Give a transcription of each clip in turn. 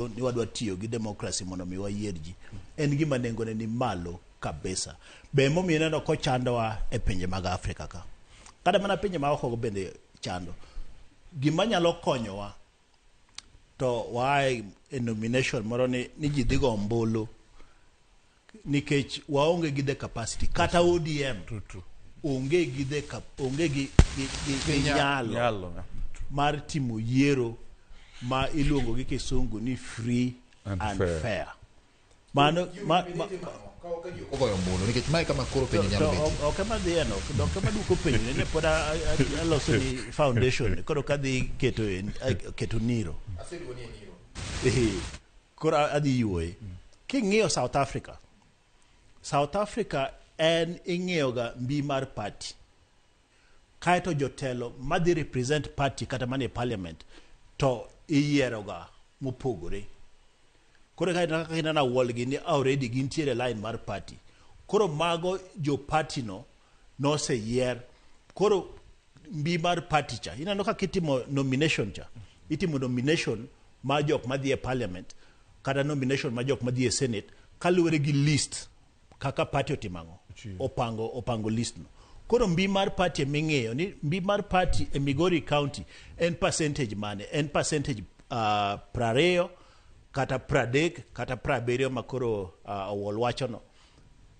Ni wadwa tiyo gi democracy mondo mi wayier ji en gima nengone ni malo kabisa. Be emomiyo ineno kochandowa e pinje mag Afrika ka, kata mana pinje ma oko bende chando. Gima nyalo konyowa to waae e nomination moro ni ji dhi go ombulu nikech waonge gi the capacity, kata ODM onge gi the cap, onge gi nyalo Nyalo. mar timo yiero ma iluongo gi Kisungu ni free and and fair. Fair. Mano ma, Ogoyo ombulu nikech mae kama koro penjo to nyalo betie. Ok ema dhiye no, ok ema duoko penjo ne pod aloso ni foundation koro kadhi keto keto niro. Ehe. Koro adhi yuoye. King'iyo South Africa, South Africa en ing'iyo ga mbi mar party. Kaeto jotelo madhi represent party kata manie parliament to iyiero ga mopogore. Koro ka kaka ineno Awuol gi ni already gintiere line mar party. Koro mago jo party no noseyier. Koro mbi mar party cha, ineno kaka itimo nomination cha. Itimo nomination mar jok madhi e parliament kata nomination mar jok madhi e senate kaluwore gi list kaka party otimo ang'o? Opango list no. Koro mbi mar party eming'iyo ni mbi mar party e Migori County en percentage mane? En percentage 20 kata 30 kata 70 ma koro Owuol wacho no.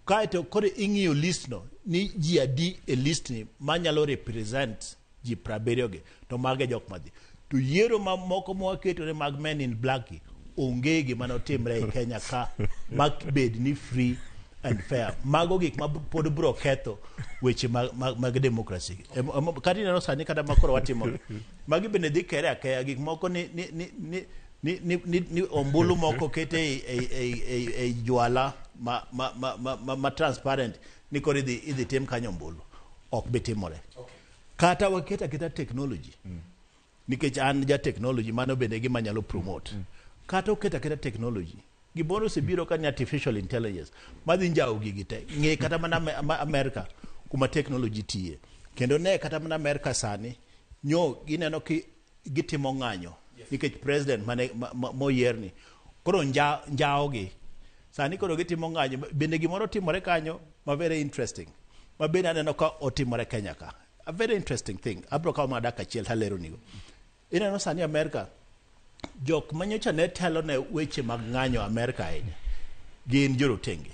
Kaeto koro ing'iyo list no ni ji adi e list ni manyalo represent ji 70 gi to mage jok madhi. To yiero mamoko mwaketore mag men in black gi onge gima notimre e Kenya ka ma bed ni free and fair. Mago gik ma pod bro ketho weche mag democracy. Kata ineno sani kata ma koro watimo gi. Magi bende dhi kere akeya gik moko ni ombulu moko kete e jwala ma transparent ni koro idhi tim kanyo ombulu. Ok bi timore. Kata waket aketa technology. Nikech an ja technology, mano bende gima nyalo promote. Kata oket aketa technology. Gimoro osebiro ka ni artificial intelligence madhi njawo gigi te. Ng'e kata mana Amerika kuma technology tiye. Kendo ne kata mana Amerika sani nyo gineno ki gitimo ng'anyo nikech president mane moyierni koro njawo gi. Sani koro gitimo ng'anyo bende gimoro timore kanyo ma very interesting ma bende aneno ka otimore Kenya ka. A very interesting thing. Abro kawo mana dakika achiel talero nigo. Ineno sani Amerika jok manyocha ne telo ne weche mag ng'anyo Amerika ahinya gin jorotenge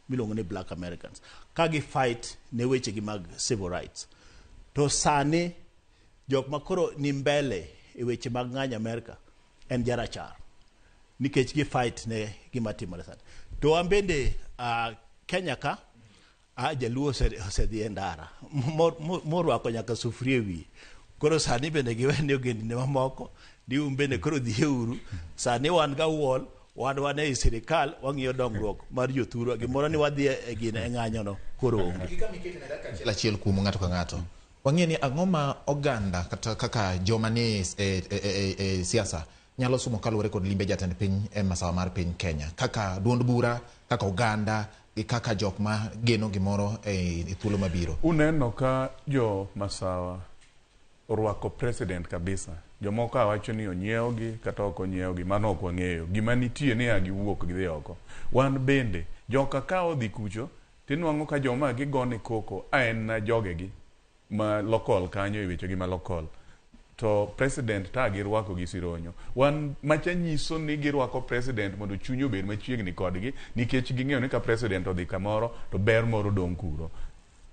miluongo ni Black Americans ka gi fight ne weche gi mag civil rights. To sani jok ma koro ni mbele e weche mag ng'anyo Amerika en jarachar nikech gi fight ne gima timore sani. To wan bende Kenya ka Jaluo osedhi e ndara morwako nyaka sufuria e wiye. Koro sani bende giwe ni ogendni mamoko ni un bende koro dhiyeuru. Sani wan gawuol wan ei sirikal wang'iyo dongruok mar jothurwa gimoro ni wadhi e gine e ng'anyo no koro onge. Dakika mikete ne dakika achiel achiel kuom ng'ato ka ng'ato. Wang'e ni ang'o ma oganda kata kaka joma ni e siasa nyalo sumo kaluwore kod limbe jatend piny e masawa mar piny Kenya kaka duond bura, kaka oganda gi kaka jok ma geno gimoro e thuolo mabiro. Uneno ka jo masawa orwako president kabisa. Jomoko awacho ni onyiewgi kata ok onyiewgi, mano ok wang'eyo. Gima nitie ni a giwuok gidhi oko. Wan bende, joka ka odhi kucho, tinwang'o ka joma gigone koko a en na jogegi ma local kanyo e wechegi ma local. To president ta girwako gi sironyo. Wan macha nyiso ni girwako president mondo chunye obed machiegni kodgi nikech ging'eyo ni ka president odhi kamoro to ber moro dong' kuro.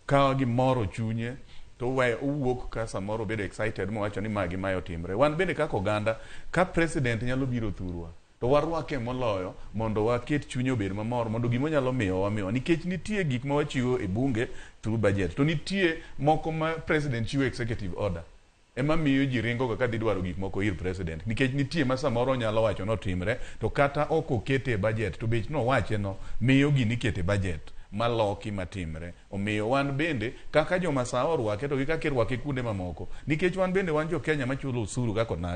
Ka gimoro chunye to owuok ka samoro obedo excited mowacho ni ma gi mae otimre. Wan bende kaka oganda ka president nyalo biro thurwa to warwake moloyo mondo waket chunye obed mamor mondo gima onyalo miyowa wamiwa nikech nitie gik ma wachiwo e bunge through budget to nitie moko ma president chiwo executive order ema miyo ji ringo ga kadhi dwaro gik moko ir president nikech nitie ma samoro onyalo wacho notimre to kata ok okete e budget to bech nowache no miyo gini ikete e budget maloki matimre. Omiyo wan bende kaka jomasawa orwake to gi kaka irwake kuonde mamoko nikech wan bende wan jo Kenya machulo osuru kaka onagi.